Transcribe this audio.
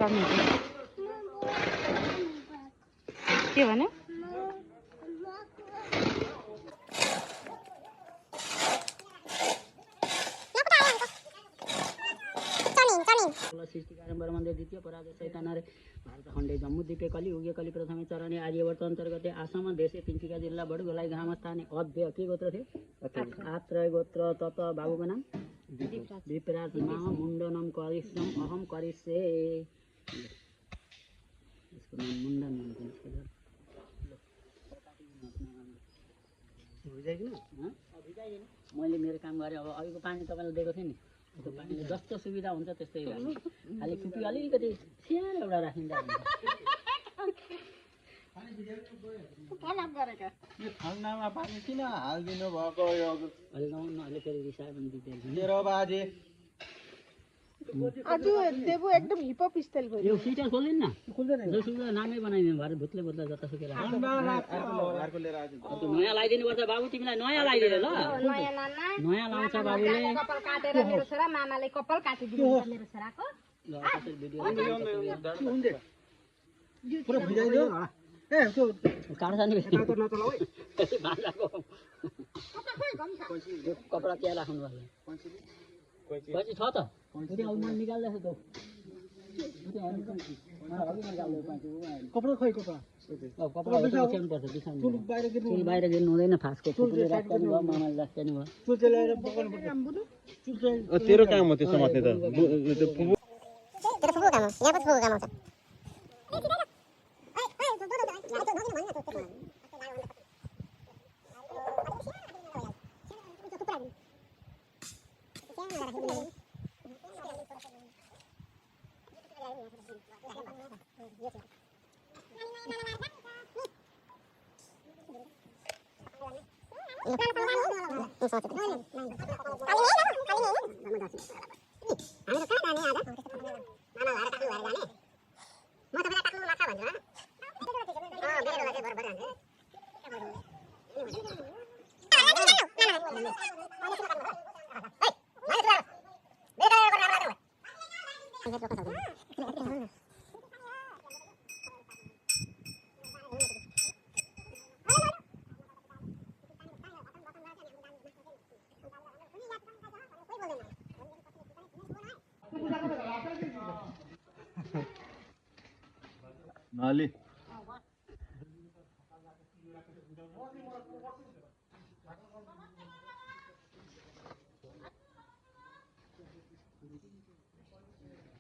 चढ्नु के भन्यो सृष्टि कारम्बर मन्दिर द्वितीय पराजय सैतानारे भारत खण्डे जम्मूद्वीपे कलि उगे कलि प्रथमे चरणे आर्यवर्त अन्तर्गते आसाम देशे तिनसुकिया जिल्ला बडगोलाई ग्राम स्थाने अध्य के गोत्र थियो आत्रय गोत्र तत बाबुको नाम विप्राट माम मुण्डनम करिष्यम अहम करिष्ये यसको नाम मुण्डन मैले मेरो काम गरेँ अब अहिलेको पानी तपाईँलाई दिएको थिएँ नि त्यो पानीले जस्तो सुविधा हुन्छ त्यस्तै गर्ने खालि टुपी अलिकति सानो एउटा राखिन्छ ठन्डामा पानी किन हालिदिनु भएको यो अहिले फेरि रिसायो भने दिँदैन मेरो बाजे आज देबु एकदम हिपहप स्टाइल भयो यो स्विटर खोल्दैन न जसुकै नामै बनाइदिनु भएर भुत्ले भुत्ला जतासुकै अर्को लिएर आइदिनु नयाँ लगाइदिनु पर्छ बाबु तिमीलाई नयाँ लगाइदिनु ल नयाँ नाना नयाँ लाउँछ बाबुले कपाल काटेर मेरो छोरा मामाले कपाल काटिदिनु मेरो छोराको ल त्यसरी भिडियो पुरा भिजाइदियो ए त्यो काट्छ नि भाँडाको कपडा त्यहाँ राख्नु पर्छ पछि छ त त्यो अब मैले निकाल्दैछु त कपडा खै कपडा कपडा बिसाउनु पर्छ बिसाउनु बाहिर गिर्नु हुँदैन फासको फुपूले राख्नु भयो मामाले राख्नु भयो चुल्चे ल्याएर पकाउनु पर्छ तेरो काम हो त्यो समात्ने त तेरो फुपू काम हो यहाँ पनि फुपू काम आउँछ नाली